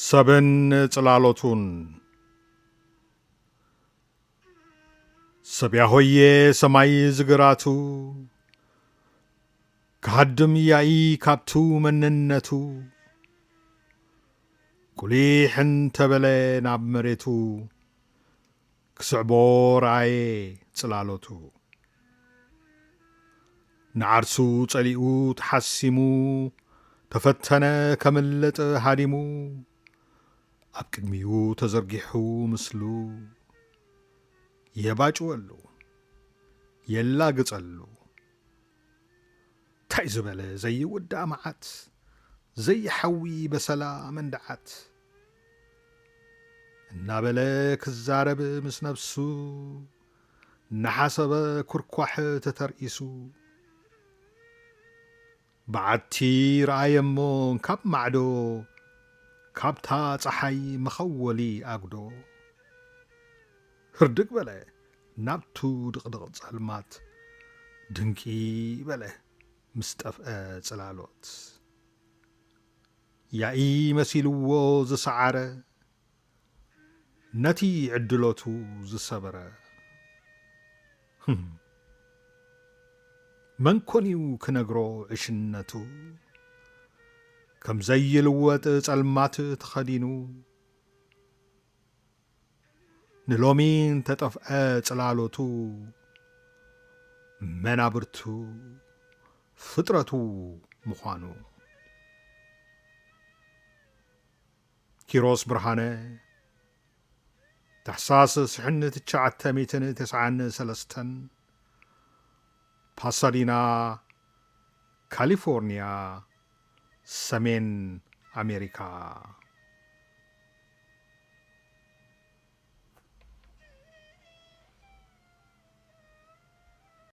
ሰብን ጽላሎቱን። ሰብ ያሆየ ሰማይ ዝግራቱ፣ ክሃድም ያኢ ካብቱ መንነቱ፣ ቁሊሕ እንተበለ ናብ መሬቱ፣ ክስዕቦ ረኣየ ጽላሎቱ። ንዓርሱ ጸሊኡ ተሓሲሙ፣ ተፈተነ ከምልጥ ሃዲሙ፣ ኣብ ቅድሚኡ ተዘርጊሑ ምስሉ፣ የባጭወሉ፣ የላግጸሉ። እንታይ ዝበለ ዘይውዳእ መዓት፣ ዘይሓዊ በሰላ መንድዓት። እናበለ ክዛረብ ምስ ነብሱ፣ እናሓሰበ ኩርኳሕ ተተርኢሱ። በዓቲ ረኣየሞ ካብ ማዕዶ፣ ካብታ ጸሓይ መኸወሊ ኣጉዶ። ህርድግ በለ ናብቱ ድቕድቕ ጸልማት፣ ድንቂ በለ ምስ ጠፍአ ጽላሎት። ያኢ መሲልዎ ዝሰዓረ፣ ነቲ ዕድሎቱ ዝሰበረ። ህም። መን ኮን እዩ ክነግሮ ዕሽነቱ? ከም ዘይልወጥ ጸልማት ተኸዲኑ፣ ንሎሚ እንተጠፍአ ጽላሎቱ፣ መናብርቱ ፍጥረቱ ምዃኑ። ኪሮስ ብርሃነ፣ ታሕሳስ ሽሕን ትሽዓተ ሚእትን ተስዓን ሰለስተን፣ ፓሳዲና፣ ካሊፎርኒያ፣ ሰሜን ኣሜሪካ።